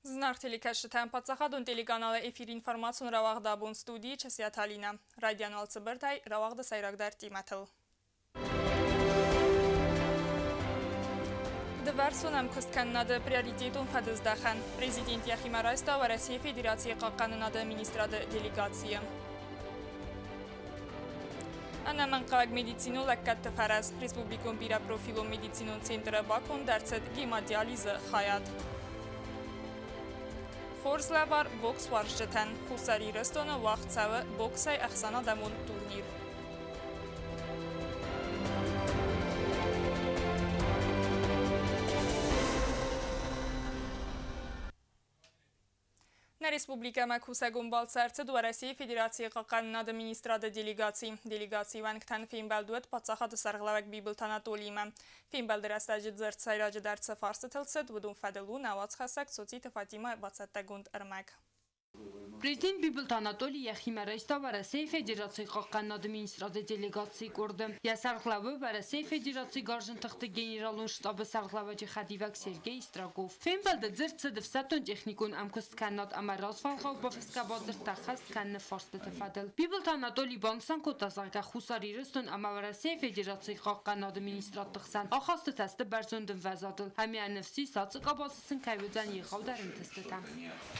Зынаргъ телекӕсджытӕн паддзахадон телеканалы эфир информацион рауагъд абон студийы Часиаты Алинӕ. Райдиан уал цыбыртӕй рауагъды сӕйрагдӕр темӕтыл. Дывӕрсон ӕмкуысткӕнынады приоритетон фӕдыздӕхӕн. Президент йӕхимӕ райста Уӕрӕсейы Федерацийы хъахъхъӕнынады министрады делегацийы. Ӕнӕмӕнгхъӕуӕг медицинон лӕггӕдты фӕрӕз республикон бирӕпрофилон медицинон центры баконд ӕрцыд гемодиализы хайад. Хорз лӕвар бокс уарзджытӕн. Хуссар Ирыстоны уагъд цӕуы боксӕй ӕхсӕнадӕмон турнир. Нӕ республикӕмӕ кусӕгон балцы ӕрцыд Уӕрӕсейы Федерацийы хъахъхъӕнынады министрады делегаци. Делегацийы уӕнгтӕн фембӕлд уыд паддзахады сӕргълӕууӕг Бибылты Анатолиимӕ. Фембӕлды рӕстӕджы дзырд сӕйраджыдӕр цы фарстытыл цыд, уыдон фӕдыл у нӕ уацхӕссӕг Цоциты Фатимӕ бацӕттӕгонд ӕрмӕг. Президент Бибылты Анатоли йӕхимӕ райста Уӕрӕсейы Федерацийы хъахъхъӕнынады министрады делегацийы къорды. Йӕ сӕргълӕууы Уӕрӕсейы Федерацийы гарзджын тыхты генералон штабы сӕргълӕууӕджы хӕдивӕг Сергей Строгов. Фембӕлды дзырд цыд ӕфсӕддон-техникон ӕмкуысткӕнынад ӕмӕ развӕлгъау бафысгӕ бадзырдтӕ ӕххӕст кӕныны фарстыты фӕдыл. Бибылты Анатоли банысан кодта, зӕгъгӕ, Хуссар Ирыстон ӕмӕ Уӕрӕсейы Федерацийы хъахъхъӕнынады министрадты хсӕн ахастытӕ сты бӕрзонд ӕмвӕзадыл ӕмӕ йӕ ныфс ис, ацы къабазы сын кӕй уыдзӕн егъаудӕр ӕнтыстытӕ.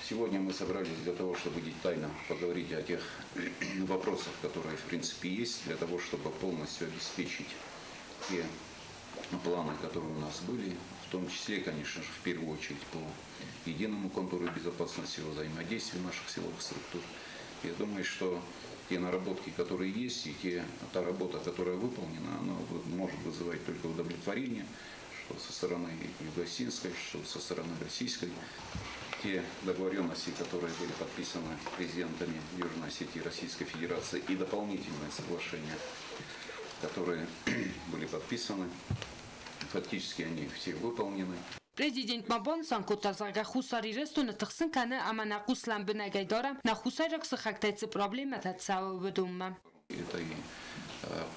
Сегодня мы собрались для того, чтобы детально поговорить о тех вопросах, которые в принципе есть, для того, чтобы полностью обеспечить те планы, которые у нас были, в том числе, конечно же, в первую очередь по единому контуру безопасности, взаимодействию наших силовых структур. Я думаю, что те наработки, которые есть, и та работа, которая выполнена, она может вызывать только удовлетворение, что со стороны юго-осетинской, что со стороны российской. Те договоренности, которые были подписаны президентами Южной Осетии и Российской Федерации, и дополнительные соглашения, которые были подписаны, фактически они все выполнены. Президент ма банысан кодта, зӕгъгӕ, Хуссар Ирыстоны тыхсын кӕны ӕмӕ нӕ хъус лӕмбынӕгӕй дарӕм, нӕ хуссайраг сыхӕгтӕй цы проблемӕтӕ цӕуы, уыдонмӕ. Это и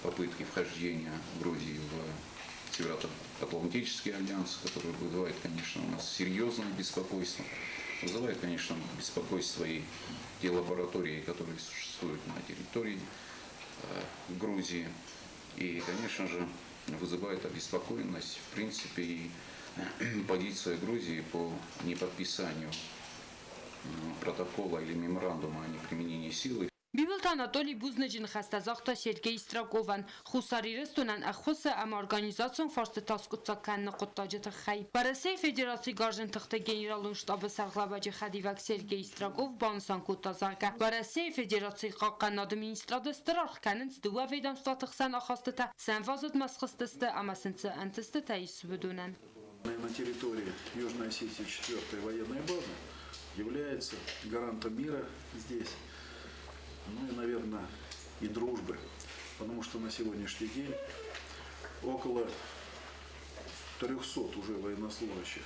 попытки вхождения Грузии в Североатлантический альянс, который вызывает, конечно, у нас серьезное беспокойство. Вызывает, конечно, беспокойство и те лаборатории, которые существуют на территории Грузии. И, конечно же, вызывает обеспокоенность, в принципе, и позиция Грузии по неподписанию протокола или меморандума о неприменении силы. Бибылты Анатоли бузныджы ныхӕстӕ загъта Сергей Строковӕн Хуссар Ирыстонӕн ӕххуысы ӕмӕ организацион фарстытӕ аскъуыддзаг кӕныны хъуыддаджы тыххӕй. Уӕрӕсейы Федерацийы гарзджын тыхты генералон штабы сӕргълӕууӕджы хӕдивӕг Сергей Строков банысан кодта, зӕгъгӕ, Уӕрӕсейы Федерацийы хъахъхъӕнынады министрады стыр аргъ кӕнынц дыууӕ ведомствоты хсӕн ахастытӕ, цы ӕмвӕзадмӕ схызтысты ӕмӕ сын цы ӕнтыстытӕ ис, уыдонӕн. На территории Южной Осетии 4-я военная база является гарантом мира здесь, ну и, наверное, и дружбы, потому что на сегодняшний день около 300 уже военнослужащих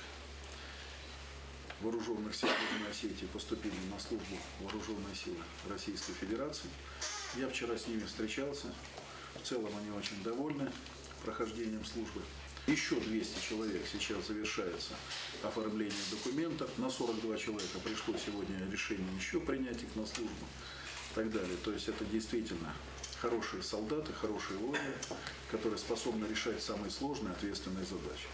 вооруженных сил Южной Осетии поступили на службу вооруженные силы Российской Федерации. Я вчера с ними встречался, в целом они очень довольны прохождением службы. Еще 200 человек сейчас завершается оформление документов. На 42 человека пришло сегодня решение еще принять их на службу и так далее. То есть это действительно хорошие солдаты, хорошие воины, которые способны решать самые сложные, ответственные задачи.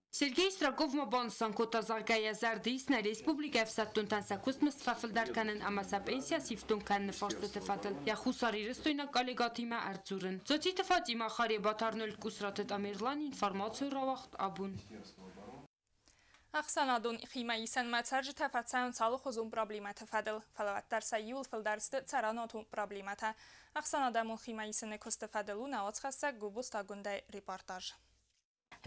Сергей Строков ма банысан кодта, зӕгъгӕ, йӕ зӕрды ис нӕ республикӕйы ӕфсӕддонтӕн сӕ куыстмызд фӕфылдӕр кӕнын ӕмӕ сӕ пенсийӕ сифтонг кӕныны фарстыты фӕдыл йӕ хуссарирыстойнаг коллегӕтимӕ ӕрдзурын. Цоциты Фатимӕ, Харебаты Арнольд, Къусраты Тамерлан, информацион рауагъд Абон. Ӕхсӕнадон химӕисӕнмӕ цӕрджытӕ фӕцӕуынц алыхуызон проблемӕты фӕдыл, фӕлӕ уӕддӕр сӕ иуыл фылдӕр сты цӕрӕнуатон проблемӕтӕ. Ӕхсӕнадӕмон химӕисыны куысты фӕдыл у нӕ уацхӕссӕг Гобозты Агуындӕйы репортаж.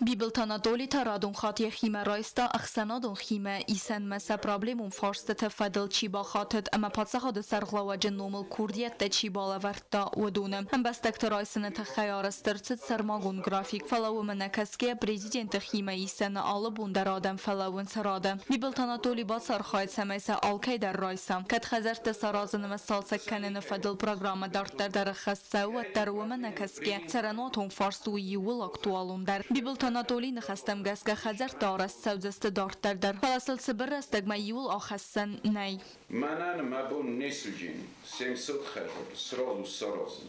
Бибылты Анатоли та радон хатт йӕхимӕ райста ӕхсӕнадон химӕ исӕнмӕ сӕ проблемон фарстыты фӕдыл чи бахатыд ӕмӕ паддзахады сӕргълӕууӕджы номыл курдиӕттӕ чи балӕвӕрдта, уыдоны. Ӕмбӕстӕгты райсыны тыххӕй арӕзт ӕрцыд сӕрмагонд график, фӕлӕ уымӕ нӕ кӕсгӕйӕ президенты химӕ исӕны алы бон дӕр адӕм фӕлӕууынц рады. Бибылты Анатоли бацархайд, цӕмӕй сӕ алкӕй дӕр райса. Кӕд хӕдзӕрттӕ саразын ӕмӕ сцалцӕг кӕныны фӕдыл программӕ дарддӕр дӕр ӕххӕст цӕуы, уӕддӕр уымӕ нӕ кӕсгӕ, цӕрӕнуатон фарст у иууыл актуалондӕр. Бибылты Анатолийы ныхӕстӕм гӕсгӕ хӕдзӕрттӕ арӕзт цӕудзысты дарддӕр дӕр, фӕлӕ сыл цыбыр рӕстӕгмӕ иуыл ахӕссӕн нӕй. Мӕнӕн мӕ бон не суджин 700 хӕжор сразу саразын.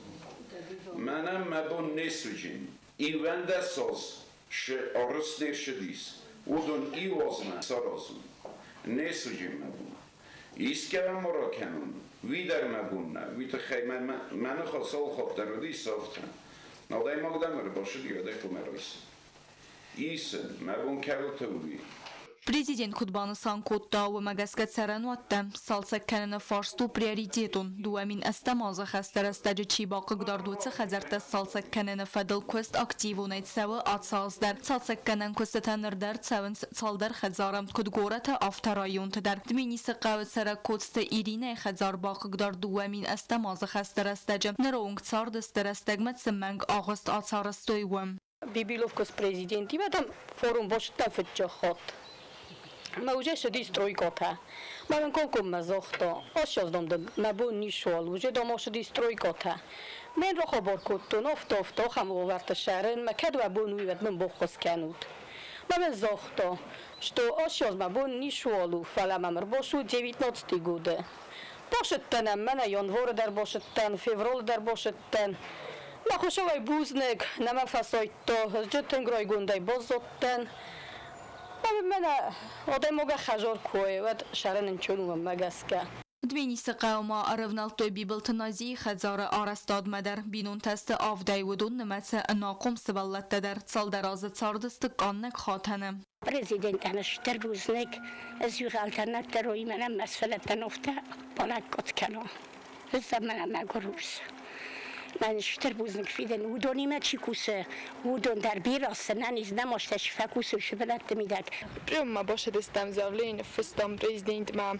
Мӕнӕн мӕ бон не суджин 11 аз шы арызт не рцыдис, уыдон иу азмӕ саразын. Не суджин мӕ бон. Искӕмӕн ма ракӕнон, уый дӕр мӕ бон нӕ. Уый тыххӕй мӕ ныхас алхатт дӕр уыдис афтӕ. Адӕймаг дӕм ӕрбацыди, уӕд ӕй хъуамӕ райсын. Исын, мӕ бон кӕуылты уый. Президент куыд банысан кодта, уымӕ гӕсгӕ цӕрӕнуӕттӕ цалцӕг кӕныны фарст у приоритетон. 2008 азы хӕсты рӕстӕджы чи бахъыгдард, уыцы хӕдзӕрттӕ цалцӕг кӕныны фӕдыл куыст активонӕй цӕуы ацы аз дӕр. Цалцӕггӕнӕн куыстытӕ ныр дӕр цӕуынц цалдӕр хӕдзары, куыд горӕты, афтӕ районты дӕр. Дменисы хъӕуы цӕрӕг Коцты Иринӕйы хӕдзар бахъыгдард 2008 азы хӕсты рӕстӕджы. Ныры онг цардысты, рӕстӕгмӕ цы мӕнг агъуыст ацарӕзтой, уым. Бибилов куыст президентимӕ там форум босыдта фыццаг хатт. Мӕ уже сыди стройкатӕ. Мӕ мын комкоммӕ загъта, ассаздам дын мӕ бон ницыуал, уже дам асыди стройкатӕ. Мӕн рахабар кодтон, афтӕ-афтӕ, ахӕм уавӕрты сӕрын, мӕ кӕд уӕ бон уый, уӕд мын баххуыс кӕнут. Мӕ мын загъта, что ассаз мӕ бон ницыуал у, фӕлӕ мӕм ӕрбацу 19 годы. Басыдтӕн ӕм, мӕнӕ январы дӕр басыдтӕн, февралы дӕр басыдтӕн. Мӕ хуыцауӕй бузныг, нӕ мӕ фӕсайдта, ӕз тынг райгондӕй баззадтӕн. Мӕнӕ адӕймаг хӕжор куы уӕд сӕрын ӕнцон у мӕнмӕ гӕсгӕ. Дменисы хъӕуы ма ӕрӕвнӕлдтой Бибылты Назийы хӕдзары арӕзтадмӕ дӕр. Бинонтӕ сты авдӕй, уыдон нымӕцы ӕнахъом сывӕллӕттӕ дӕр. Цалдӕр азы цардысты къаннӕг хатӕны. Президентӕн стыр бузныг, ӕз иу альтернативӕ мӕнӕн мӕ сывӕллӕттӕн афтӕ балӕггад кӕнон. Ӕз мӕнӕ мӕгуыр ус. Мӕн стыр бузныг фидын, уыдонимӕ чи кусы, уыдон дӕр бирӕ сты, нӕниз нӕма сты, чи фӕкусы сывӕллӕтты мидӕг. Приеммӕ бацыдыстӕм заявление ныффыстам президентмӕ.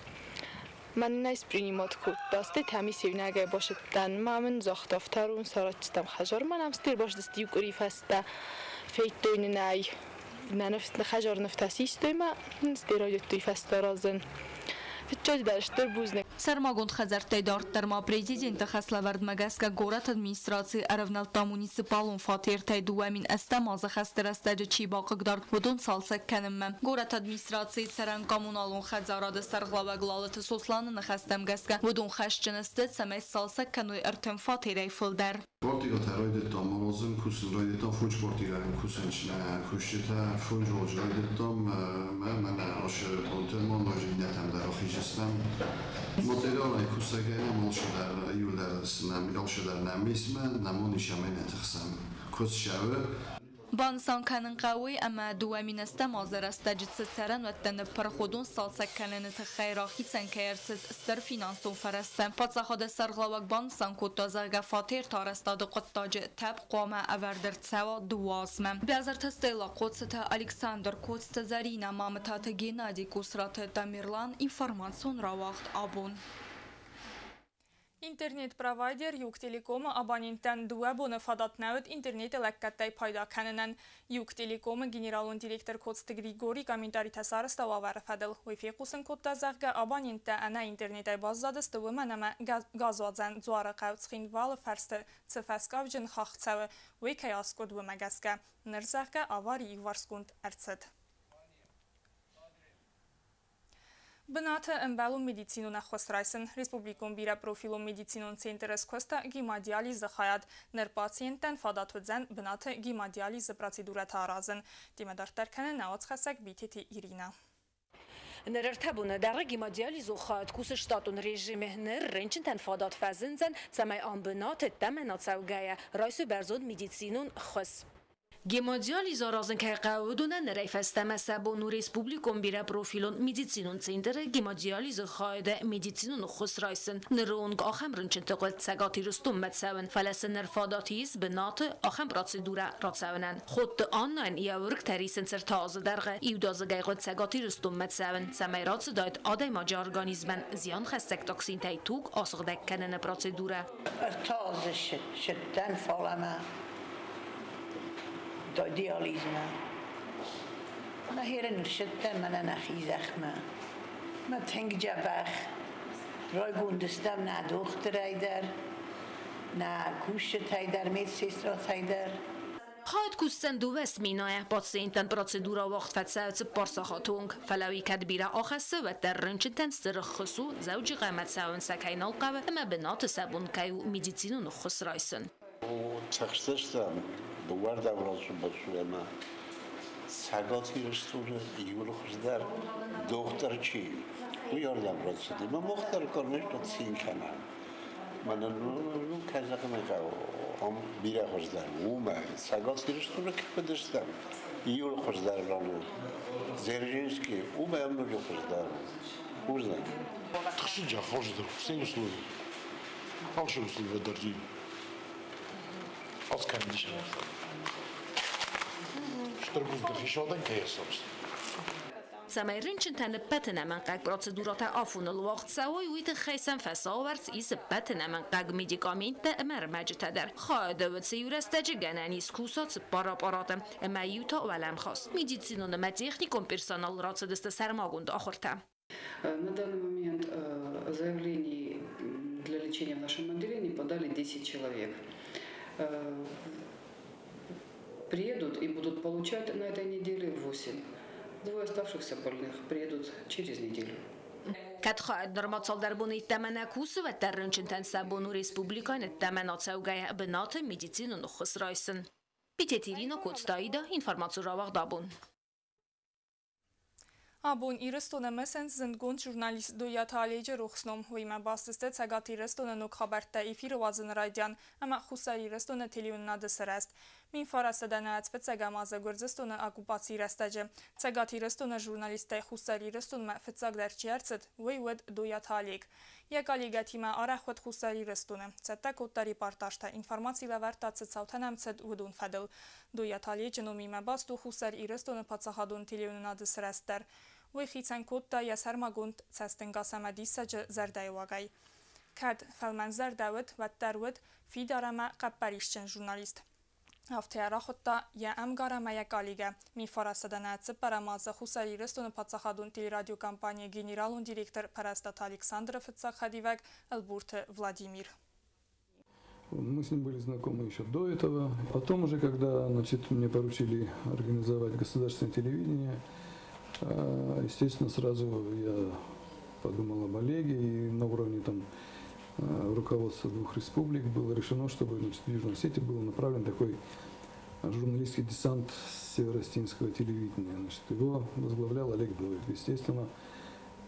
Мӕн нӕ принимать кодта, стӕй та ми сеунӕгӕй бацыдтӕн. Мӕ мын загъта, второн саразтам хӕдзар. Мӕн ӕм стыр бацыдысты иу къуыри фӕстӕ. Федтой нын ӕй. Нӕ хӕдзар нывтӕ систой мӕ стӕй райдыдтой фӕстӕ аразын. Фыццаджы дӕр стыр бузныг. Сӕрмагонд хӕдзӕрттӕй дарддӕр ма президенты хӕслӕвӕрдмӕ гӕсгӕ горӕты администраци ӕрӕвнӕлдта муниципалон фатертӕй 2008 азы хӕсты рӕстӕджы чи бахъыгдард, уыдон цалцӕг кӕнынмӕ. Горӕты администрацийы цӕрӕн коммуналон хӕдзарады сӕргълӕууӕг Лалыты Сосланы ныхӕстӕм гӕсгӕ уыдон хӕсджын сты, цӕмӕй цалцӕг кӕной 30 фатерӕй фылдӕр. Квартирӕтӕ райдыдтам аразын, кусын райдыдтам, фондз квартирӕйы кусӕн кусджытӕ, фондз азы райдыдтам, мӕнӕ ашы бонты ма ноджы иннӕтӕм дӕр ахизыстӕм. Материалӕй кусӕгӕй нӕм алцыдӕр иуылдӕр алцыдӕр нӕм ис, нӕм он ис ӕмӕ нӕ тыхсӕм. Куыст цӕуы. Банысан кӕнын хъӕуы, ӕмӕ 2008 азы рӕстӕджы цы цӕрӕнуӕттӕ ныппырх, уыдон цалцӕг кӕныны тыххӕй рахицӕн кӕй ӕрцыд стыр финансон фӕрӕзтӕ. Паддзахады сӕргълӕууӕг банысан кодта, зӕгъгӕ, фатерты арӕзтады хъуыддаджы тӕпп хъуамӕ ӕвӕрд ӕрцӕуа 2 азмӕ. Бязырты Стелла, Хъоцыты Александр, Коцты Зарина, Мамытаты Геннадий, Кусраты Тамерлан. Информацион рауагъд «Абон». Интернет-провайдер Юг-Телекомы абоненттӕн 2 боны фадат нӕ уыд интернеты лӕггӕдтӕй пайда кӕнынӕн. Юг-Телекомы генералон директор Коцты Григорий комментаритӕ сарӕзта уавӕры фӕдыл. Уый фехъусын кодта, зӕгъгӕ, абоненттӕ ӕнӕ интернетӕй баззадысты, уымӕн ӕмӕ газуадзӕн Дзуарыхъӕу Цхинвалы фӕрсты цы фӕскъавджын хахх цӕуы, уый кӕй аскъуыд, уымӕ гӕсгӕ. Ныр, зӕгъгӕ, авари иуварсгонд ӕрцыд. Бынаты ӕмбӕлон медицинон ӕххуыс райсын. Республикон бирӕпрофилон медицинон центры скуыста гемодиализы хайад. Ныр пациенттӕн фадат уыдзӕн бынаты гемодиализы процедурӕтӕ аразын. Темӕ дарддӕр кӕны нӕ уацхӕссӕг Битеты Ирина. Ныр ӕртӕ боны дӕргъы гемодиализы хайад кусы штатон режимы. Ныр рынчынтӕн фадат фӕзындзӕн, цӕмӕй ам бынаты ӕддӕмӕ нӕ цӕугӕйӕ райсой бӕрзонд медицинон ӕххуыс. Гемодиализ аразын кӕй хъӕуы, уыдонӕн нырӕй фӕстӕмӕ сӕ бон у республикон бирӕпрофилон медицинон центры гемодиализы хайады медицинон ӕххуыс райсын. Ныры онг ахӕм рынчынты хъуыд Цӕгат Ирыстонмӕ цӕуын, фӕлӕ сын ныр фадат ис бынаты ахӕм процедурӕ рацӕуынӕн. Ходты Аннайӕн йӕ уыргтӕ рисынц 3 азы дӕргъы. Иудадзыгӕй хъуыд Цӕгат Ирыстонмӕ цӕуын, цӕмӕй рацыдаид адӕймаджы организмӕн зианхӕссӕг токсинтӕй туг асыгъдӕг кӕныны процедурӕ. 3 азы сыдтӕн, фӕлӕ мӕ диализмӕ. Мӕ херын рсыдтӕн мӕнӕ нӕхи зӕхмӕ. Мӕ тынг дзӕбӕх. Райгонд стӕм нӕ дохтырӕй дӕр, нӕ кусджытӕй дӕр, медсестратӕй дӕр. Хайад кусдзӕн дыууӕ сменӕйӕ. Пациенттӕн процедурӕ уагъд фӕцӕуы цыппар сахаты онг. Фӕлӕ уый кӕд бирӕ ахӕссы, уӕддӕр рынчынтӕн стыр ӕххуыс у, Дзӕуджыхъӕумӕ цӕуын сӕ кӕй нал хъӕуы ӕмӕ бынаты сӕ бон кӕй у медицинон ӕххуыс райсын. Тыхстыстӕм, дыууӕрдӕм рацу-бацу ӕмӕ Цӕгат Ирыстоны иууыл хуыздӕр дохтыр чи, уый ардӕм рацыди. Мӕ мах дӕр, конечно, цин кӕнӕм. Мӕнӕн, ну, кӕй зӕгъын ӕй хъӕуы, ам бирӕ хуыздӕр у. Уымӕй Цӕгат Ирыстоны кӕй уыдыстӕм, иууыл хуыздӕр ран у. Дзержинский, уымӕй ам ноджы хуыздӕр у. Бузныг. Тыхсынджа хуыздӕр, все условия. Хорошие условия дорогие. Аз кӕм Стыр бузныг хицауадӕн кӕй ӕрцӕуынц. Цӕмӕй рынчынтӕн ӕппӕт ӕнӕмӕнгхъӕуӕг процедурӕтӕ афоныл уагъд цӕуой, уый тыххӕй сӕм фӕсауӕрц ис ӕппӕт ӕнӕмӕнгхъӕуӕг медикаменттӕ ӕмӕ ӕрмӕджытӕ дӕр. Хайады уыцы иу рӕстӕджы гӕнӕн ис куса цыппар аппараты ӕмӕ иу та уӕлӕмхас. Медицинон ӕмӕ техникон персонал рацыдысты сӕрмагонд ахуыртӕ. На данный момент заявлений для лечения в нашем отделении подали 10 человек. Приедут и будут получать на этой неделе 8. Двое оставшихся больных приедут через неделю. Кӕд хайад нырма цалдӕр боны йеддӕмӕ нӕ кусы, уӕддӕр рынчынтӕн сӕ бон у республикӕйӕн ӕддӕмӕ ацӕугӕйӕ бынаты медицинон ӕххуыс райсын. Битеты Ирина, Коцты Аида, информацион рауагъд Абон. Абон Ирыстоны мысынц зындгонд журналист Дойаты Оледжы рухс ном. Уыимӕ баст сты Цӕгат Ирыстоны ног хабӕрттӕ эфиры уадзыны райдиан ӕмӕ Хуссар Ирыстоны телеуынынады сырӕзт. 1995 азы Гуырдзыстоны оккупацийы рӕстӕджы Цӕгат Ирыстоны журналисттӕй Хуссар Ирыстонмӕ фыццагдӕр чи ӕрцыд, уый уыд Дойаты Олег. Йӕ коллегӕтимӕ арӕх уыд Хуссар Ирыстоны. Цӕттӕ кодта репортажтӕ, информаци лӕвӕрдта, цы цаутӕ нӕм цыд, уыдон фӕдыл. Дойаты Оледжы номимӕ баст у Хуссар Ирыстоны паддзахадон телеуынынады сырӕзт дӕр. Уый хицӕн кодта йӕ сӕрмагонд цӕстӕнгас ӕмӕ диссаджы зӕрдӕйы уагӕй. Кӕд фӕлмӕнзӕрдӕ уыд, уӕддӕр уыд фидар ӕмӕ хъӕппӕрисджын журналист. Афтӕ рахуыдта йӕ ӕмгар ӕмӕ йӕ коллегӕ, 1904 азы Хуссар Ирыстоны паддзахадон телерадиокомпанийы генералон директор Пӕрӕстаты Александры фыццаг хӕдивӕг Ӕлборты Владимир. Мы с ним были знакомы еще до этого. Потом уже, когда, значит, мне поручили организовать государственное телевидение, естественно, сразу я подумал об Олеге, и на уровне там руководства двух республик было решено, чтобы, значит, в Южную Осетию был направлен такой журналистский десант с североосетинского телевидения. Значит, его возглавлял Олег Доев. Естественно,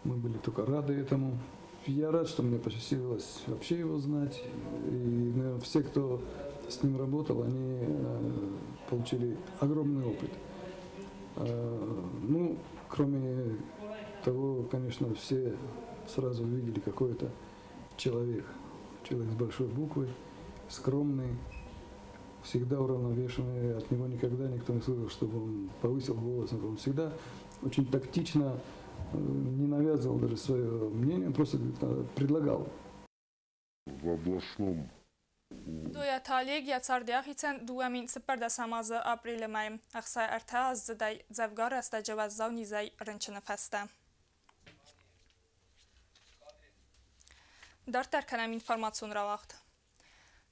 мы были только рады этому. Я рад, что мне посчастливилось вообще его знать. И, наверное, все, кто с ним работал, они получили огромный опыт. Ну, кроме того, конечно, все сразу увидели, какой это человек. Человек с большой буквы, скромный, всегда уравновешенный. От него никогда никто не слышал, чтобы он повысил голос. Он всегда очень тактично не навязывал даже свое мнение, он просто предлагал. В областном Дойаты Олег йӕ цардӕй ахицӕн 2014 азы апрелы мӕйы 63 аздзыдӕй дзӕвгар рӕстӕджы уӕззау низӕй рынчыны фӕстӕ. Дарддӕр кӕнӕм информацион рауагъд.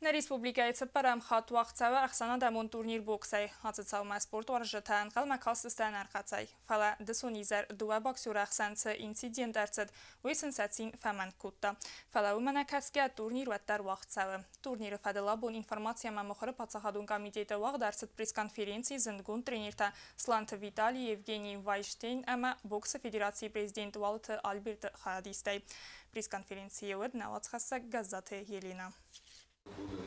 Нӕ республикӕйы цыппӕрӕм хатт уагъд цӕуы ӕхсӕнадӕмон турнир боксӕй. Ацы цаумӕ спортуарзджытӕ ӕнхъӕлмӕ кастысты ӕнӕрхъӕцӕй. Фӕлӕ дысон изӕр дыууӕ боксеры ӕхсӕн цы инцидент ӕрцыд, уый сын сӕ цин фӕмӕнг кодта. Фӕлӕ уымӕ нӕ кӕсгӕ, турнир уӕддӕр уагъд цӕуы. Турниры фӕдыл абон информаци ӕмӕ мыхуыры паддзахадон комитеты уагъд ӕрцыд пресс-конференци зындгонд тренертӕ Сланты Виталий, Евгений Вайштейн ӕмӕ боксы федерацийы президент Уалыты Альберты хайадистӕй. Пресс-конференцийы уыд нӕ уацхӕссӕг Гӕззаты Елена.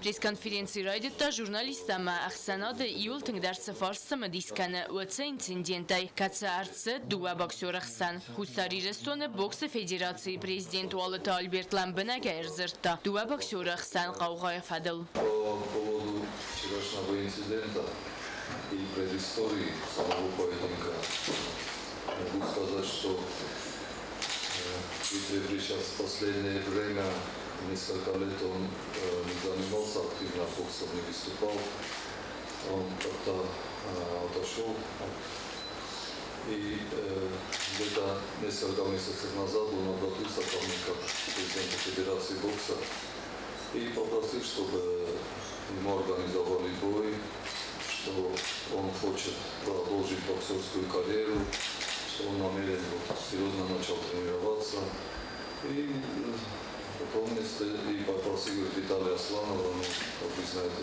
Пресс-конференци райдыдта журналисттӕ ӕмӕ ӕхсӕнады иууыл тынгдӕр цы фарст цымыдис кӕны, уыцы инцидентӕй, кӕцы ӕрцыд дыууӕ боксеры хсӕн. Хуссар Ирыстоны боксы федерацийы президент Уалыты Альберт лӕмбынӕгӕй ӕрдзырдта дыууӕ боксеры хсӕн хъаугъайы фӕдыл. По поводу вчерашнего инцидента и предыстории самого поединка могу сказать, что Дмитрий сейчас в последнее время, несколько лет, он не занимался активно боксом, не выступал. Он как-то отошел. И где-то несколько месяцев назад он обратился ко мне как президенту Федерации бокса и попросил, чтобы ему организовали бой, что он хочет продолжить боксерскую карьеру, что он намерен вот, серьезно начал тренироваться. И потом и попросил Виталия Асланова, ну, как вы знаете,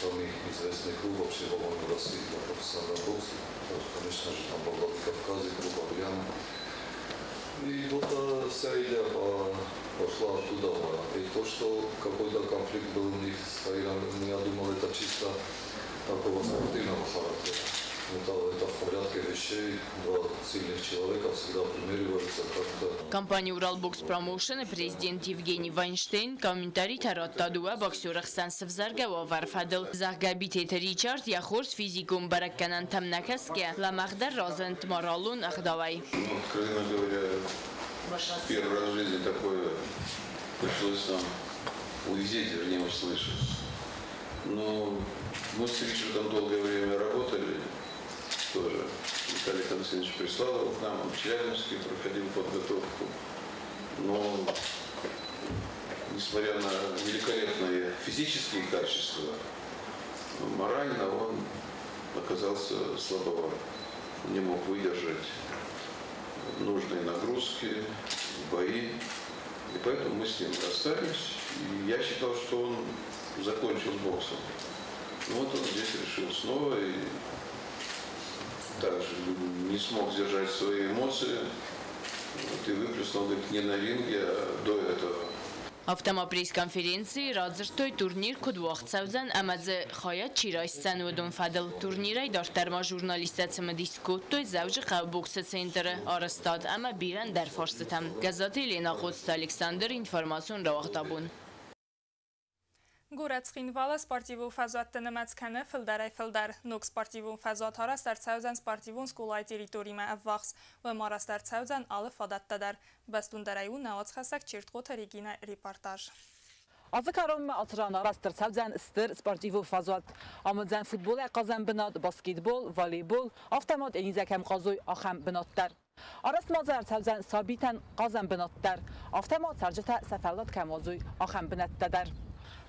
самый известный клуб вообще, по-моему, в России для профессионального бокса. Конечно же, там был Владикавказе, клуб Авьян. И вот вся идея пошла оттуда. И то, что какой-то конфликт был у них с Таиром, я думал, это чисто такого спортивного характера. Это в порядке вещей, два сильных человека всегда примериваются как-то. Компания «Уралбокс Промоушен» президент Евгений Вайнштейн комментарий радта дыууӕ боксеры хсӕн сывзӕргӕ уавӕр фӕдыл. Зӕгъгӕ, Битеты Ричард йӕ хорз физикон бӕрӕггӕнӕнтӕм нӕ кӕсгӕ, лӕмӕгъдӕр разынд моралон ӕгъдауӕй. Ну, откровенно говоря, первый раз в жизни такое пришлось нам увидеть, вернее, услышать. Но мы с Ричардом долгое время работали тоже. Виталий Константинович прислал его к нам, он в Челябинске проходил подготовку. Но, несмотря на великолепные физические качества, морально он оказался слабоват. Не мог выдержать нужные нагрузки, бои. И поэтому мы с ним расстались. И я считал, что он закончил с боксом. Но вот он здесь решил снова и также не смог сдержать свои эмоции. Вот, и выплеснул, говорит, не на ринге, а до этого. Афтӕ ма пресс-конференцийы радзырдтой, турнир куыд уагъд цӕудзӕн ӕмӕ дзы хайад чи райсдзӕн, уыдон фӕдыл. Турнирӕй дарддӕр ма журналисттӕ цымыдис кодтой Дзӕуджыхъӕуы боксы центры арӕзтад ӕмӕ бирӕ ӕндӕр фарстытӕм. Гӕззаты Еленӕ, Хъоцыты Александр, информацион рауагъд Абон. Горӕт Цхинвалы спортивон фӕзуӕтты нымӕц кӕны фылдӕрӕй фылдӕр. Ног спортивон фӕзуат арӕзт ӕрцӕудзӕн спортивон скъолайы территоримӕ ӕввахс. Уым арӕзт ӕрцӕудзӕн алы фадӕттӕ дӕр. Бӕстондӕрӕй у нӕ уацхӕссӕг Чертхъоты Регинӕйы репортаж. Азы кӕронмӕ ацы ран арӕзт ӕрцӕудзӕн стыр спортивон фӕзуат. Ам уыдзӕн футболӕй хъазӕн бынат, баскетбол, волейбол, афтӕ ма теннисӕй кӕм хъазой, ахӕм бынат дӕр. Арӕзт ма дзы ӕрцӕудзӕн сабитӕн хъазӕн бынат дӕр, афтӕ ма цӕрджытӕ сӕ фӕллад кӕм уадзой, ахӕм бынӕттӕ дӕр.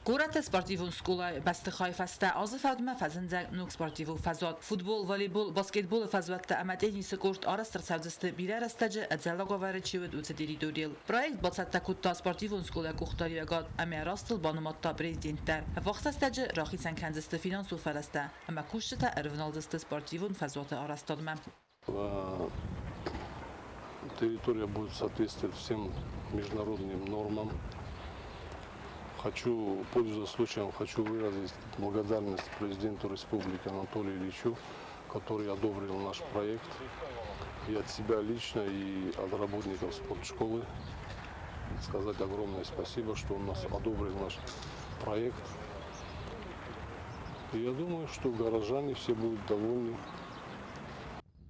Горӕты спортивон скъолайы бӕстыхайы фӕстӕ азы фӕудмӕ фӕзындзӕн ног спортивон фӕзуат. Футбол, волейбол, баскетболы фӕзуӕттӕ ӕмӕ теннисы корт арӕзт ӕрцӕудзысты бирӕ рӕстӕджы ӕдзӕллаг уавӕры чи уыд, уыцы территорийыл. Проект бацӕттӕ кодта спортивон скъолайы къухдариуӕгад ӕмӕ растыл банымадта президент дӕр. Ӕввахс рӕстӕджы рахицӕн кӕндзысты финансон фӕрӕзтӕ ӕмӕ кусджытӕ ӕрывналдзысты спортивон фӕзуаты арӕзтадмӕ. Территория будет соответствовать всем международным нормам. Хочу, пользуясь случаем, хочу выразить благодарность президенту республики Анатолию Ильичу, который одобрил наш проект. И от себя лично, и от работников спортшколы сказать огромное спасибо, что он нас одобрил наш проект. И я думаю, что горожане все будут довольны.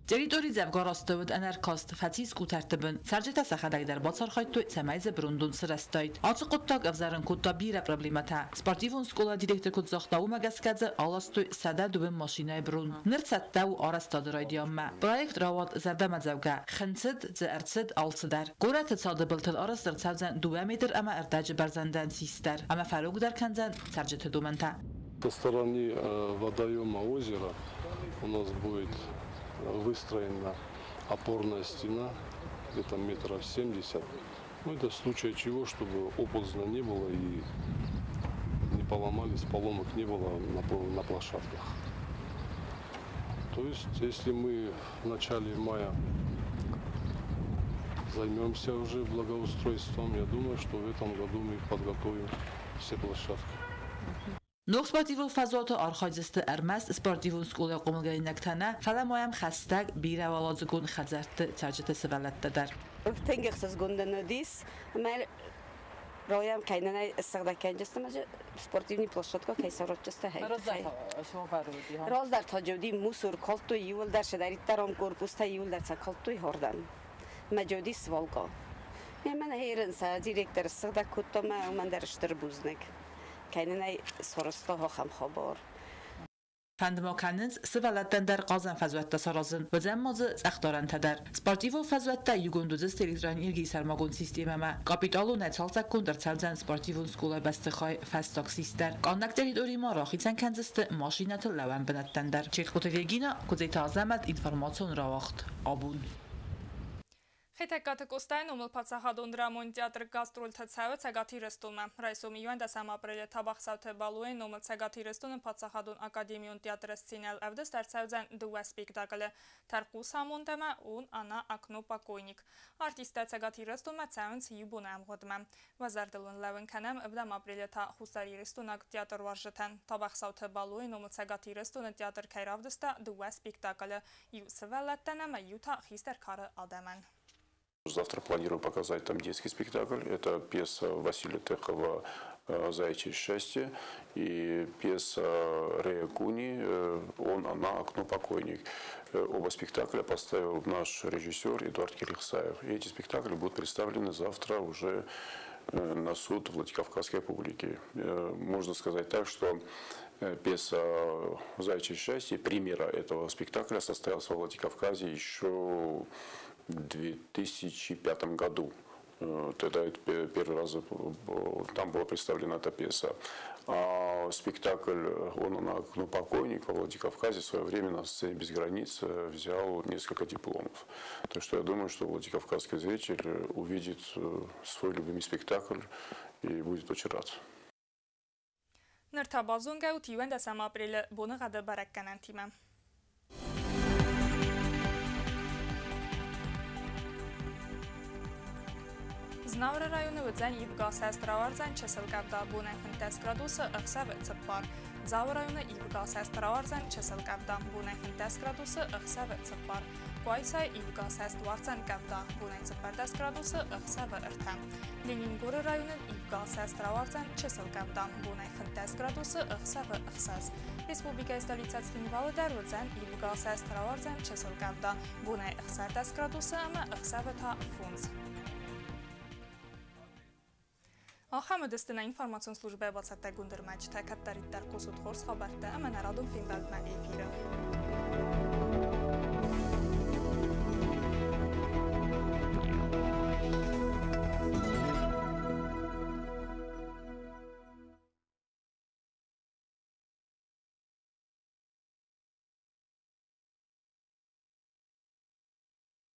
Территори дзӕвгар азты уыд ӕнӕркаст, фӕцис къутӕрты бын. Цӕрджытӕ сӕхӕдӕг дӕр бацархайдтой, цӕмӕй дзы брондон сырӕзтаид. Ацы хъуыддаг ӕвзӕрын кодта бирӕ проблемӕтӕ. Спортивон скъолайы директор куыд загъта, уымӕ гӕсгӕ дзы аластой 102 машинӕйы брон. Ныр цӕттӕ у арӕзтады райдианмӕ. Проект рауад зӕрдӕмӕдзӕугӕ. Хынцыд дзы ӕрцыд алцыдӕр. Горӕты цады былтыл арӕзт ӕрцӕудзӕн дыууӕ метр ӕмӕ ӕрдӕджы бӕрзӕндӕн сис дӕр ӕмӕ фӕрогдӕр кӕндзӕн цӕрджыты домӕнтӕ. Со стороны водоема озера у нас будет выстроена опорная стена, где-то метров 70. Ну, это в случае чего, чтобы оползня не было и не поломались, поломок не было на площадках. То есть, если мы в начале мая займемся уже благоустройством, я думаю, что в этом году мы подготовим все площадки. Ног спортивон фӕзуаты архайдзысты ӕрмӕст спортивон скъолайы хъомылгӕнинӕгтӕ нӕ, фӕлӕ ма йӕм хӕстӕг бирӕуӕладзыгон хӕдзӕртты цӕрджыты сывӕллӕттӕ дӕр. Тынг ӕхсызгон дын уыдис, ӕмӕ райӕм кӕнынӕй ссыгъдӕг кӕнджысты ӕмӕ спортивный площадка кӕй сарӕзтысты. Раздӕр та джоди мусор калдтой иууылдӕр, сӕдӕриддӕр ам корпустӕ иууылдӕр сӕ калдтой хордӕм. Ӕмӕ джоди свалка. Мӕнӕ херын сӕ директор ссыгъдӕг кодта ӕмӕ уымӕн дӕр стыр бузныг. Кӕнынӕй сарӕзта ахӕм хабар. Фӕнд ма кӕнынц сывӕллӕттӕн дӕр хъазӕн фӕзуӕттӕ саразын, уыдзӕн ма дзы цъӕхдарӕнтӕ дӕр. Спортивон фӕзуӕттӕ иугонд уыдзысты электроэнергийы сӕрмагонд системӕмӕ. Капиталонӕй цалцӕггонд ӕрцӕудзӕн спортивон скъолайы бӕстыхай фӕстаг сис дӕр. Къаннӕг территорийы ма рахицӕн кӕндзысты машинӕты лӕууӕн бынӕттӕн дӕр. Чертхъоты Регинӕ, Куыдзеты Азӕмӕт, информацион рауагъд Абон. Хетӕгкаты Къостайы номыл паддзахадон драмон театры гастрольтӕ цӕуы Цӕгат Ирыстонмӕ. Райсом 21 апрелы Тӕбӕхсӕуты Балойы номыл Цӕгат Ирыстоны паддзахадон академион театры сценӕйыл ӕвдыст ӕрцӕудзӕн дыууӕ спектаклы «Тӕрхъус амонд» ӕмӕ «Он, она, окно, покойник». Артисттӕ Цӕгат Ирыстонмӕ цӕуынц иу боны ӕмгъуыдмӕ. Уӕ зӕрдыл уын лӕууын кӕнӕм, 7 апрелы та хуссарирыстойнаг театруарзджытӕн Тӕбӕхсӕуты Балойы номыл Цӕгат Ирыстоны театр кӕй равдыста дыууӕ спектаклы, иу сывӕллӕттӕн ӕмӕ иу та хистӕр кары адӕмӕн. Завтра планирую показать там детский спектакль. Это пьеса Василия Техова «Заячье счастье» и пьеса Рея Куни «Он, она, окно, покойник». Оба спектакля поставил наш режиссер Эдуард Кирихсаев. И эти спектакли будут представлены завтра уже на суд Владикавказской публики. Можно сказать так, что пьеса «Заячье счастье», премьера этого спектакля состоялась во Владикавказе еще в 2005 году. Тогда это первый раз там была представлена эта пьеса. А спектакль «Он, она, окно, покойник» во Владикавказе в свое время на сцене «Без границ» взял несколько дипломов. Так что я думаю, что владикавказский зритель увидит свой любимый спектакль и будет очень рад. Ныр та базонгӕ ут 21 апрелы боныгъӕды бӕрӕггӕнӕнтимӕ. Знауыры районы уыдзӕн ивгӕ сӕст, рауардзӕн чысыл къӕвда, бонӕй 15 градусы, ӕхсӕвы 4. Дзауы районы ивгӕ сӕст, рауардзӕн чысыл къӕвда, бонӕй 15 градусы, ӕхсӕвы 4. Къуайсайы ивгӕ сӕст, уардзӕн къӕвда, бонӕй 14 градусы, ӕхсӕвы 3. Ленингоры районы ивгӕ сӕст, рауардзӕн чысыл къӕвда, бонӕй 15 градусы, ӕхсӕвы 6. Республикӕйы столицӕ Цхинвалы дӕр уыдзӕн ивгӕ сӕст, рауардзӕн чысыл къӕвда, бонӕй 16 градусы ӕмӕ ӕхсӕвы та 5. Ахӕм уыдысты нӕ информацион службӕйы бацӕттӕгонд ӕрмӕджытӕ. Кӕддӕриддӕр хъусут хорз хабӕрттӕ ӕмӕ нӕ радон фембӕлдмӕ эфиры.